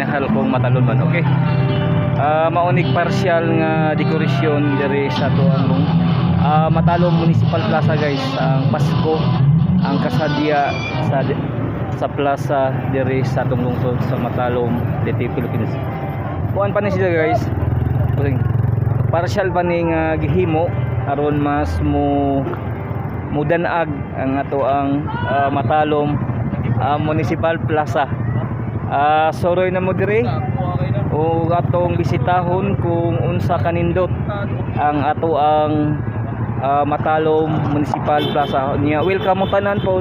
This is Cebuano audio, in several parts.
Minahal kong Matalon man. Okay. Maunig partial nga dekorasyon diri sa atuang Matalom Municipal Plaza, guys, ang Pasko ang kasadya sa plaza diri sa atong lungsod sa Matalom, Leyte, Philippines. Kuan pa ni siya, guys. Pusing. Partial pa ni nga gihimo aron mas mo mudanag ang ato ang Matalom Municipal Plaza. Soroy na mo diri o atong bisitahon kung unsa kanindot ang ato ang Matalom Municipal Plaza. Niya welcome mo tanan po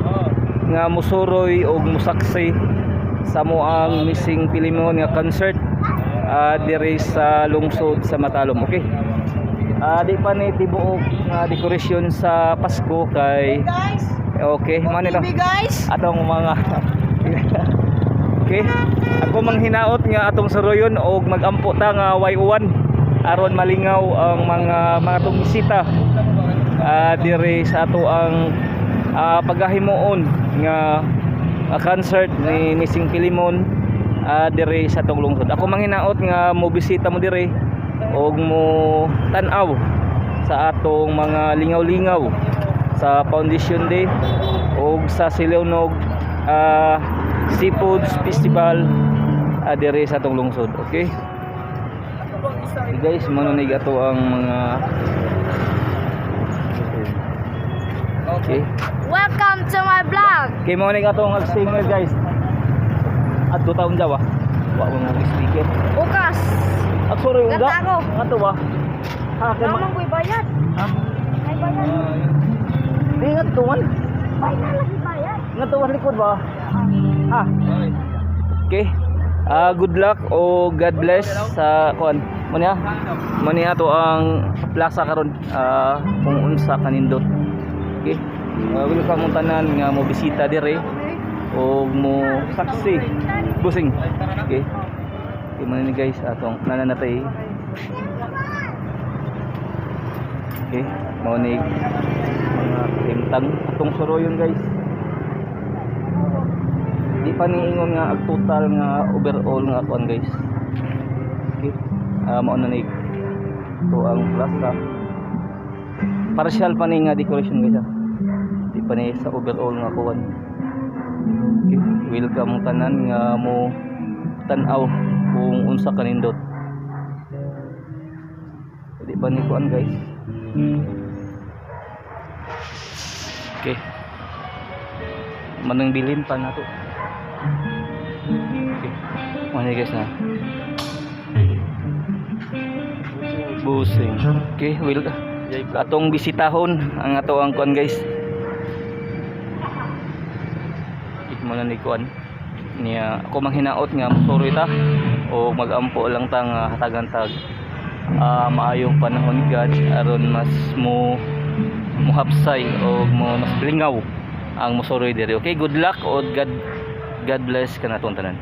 nga musuroy og musaksi sa moang Missing Pilimon nga concert diri sa lungsod sa Matalom. Okay. Di pa ni tibuok nga dekorasyon sa Pasko kay Guys, okay, man ito TV, guys. Atong mga okay, ako manghinaot nga atong suroyon og magampo ta nga way uwan aron malingaw ang mga atong bisita diri sa ato ang paghahimuon nga concert ni Missing Pilimon diri sa atong lungsod. Ako manghinaot nga mo bisita mo diri og mo tan-aw sa atong mga lingaw-lingaw sa Foundation Day og sa Sileunog Seafoods Festival diri sa atong lungsod. Okay? Okay guys, manunig ato ang mga okay. Welcome to my vlog. Okay, mo ning ato ang singer, guys. Adto taon daw ah. Wa mo mo speaker. Bukas. At sorry unga. Ganda ako. Ato ba? Ha, kay ma. Naman ko'y bayad. Ha? May bayad. Di ngadto man. Bay na lagi bayad. Ngadto man likod ba? Ha. Okay. Good luck o God bless sa kuan. Mo niya. Mo niya ato ang plaza karon kung unsa kanindot. Okay. Welcome mong tanan nga mo bisita dire o mo saksi busing. Okay. Okay mo ni, guys, atong nananatay. Okay, mao ni mga kahimtang atong suroyon, guys. Di pa ni ingon nga ag total nga overall nga kuan, guys. Okay. Mao na ni to ang plaza. Partial pa ni nga decoration, guys, ah. Di pa ni sa overall nga kuan. Okay, welcome tanan nga mo tan-aw kung unsa kanindot. Di pa ni kuan, guys. Okay. Manang bilin pa nato. Okay. Ano, guys, na? Busing. Okay, will atong bisitahon ang ato ang kuan, guys. Mo na ni kuan. Niya ako manghinaot nga mosoroy ta o magampo lang ta nga hatagan tag maayong panahon, God, aron mas mo muhapsay o mo mas lingaw ang mosoroy diri. Okay, good luck o God bless kanatong tanan.